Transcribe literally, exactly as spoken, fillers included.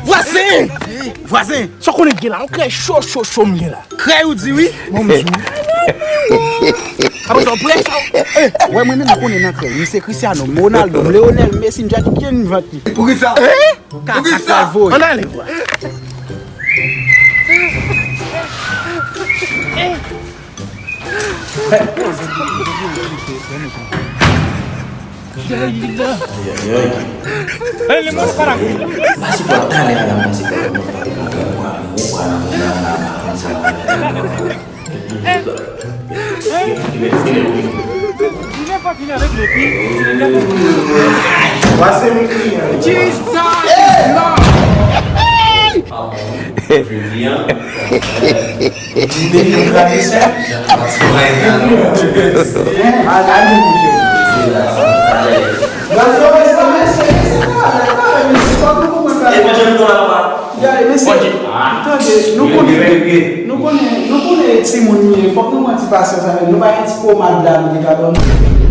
Vwazen! Vwazen! Sa w konnen k gen la? Yon krèy cho, cho, cho m gen la. Krèy ou di wi? Bon, m di wi. Apre sa, w prè sa w. Eh, eh, wè mwen menm m konnen nan krèy. M se Cristiano, Ronaldo, Leonel Messi, m dja di byen vant li. Poukisa? Hein? Poukisa? Ann ale vwa. Gade, mesye, tande, nou konnen, nou konnen, nou konnen timoun nou ye, fòk nou pran ti pasyans avè l, nou pa gen ti pomad la nou te ka ban nou.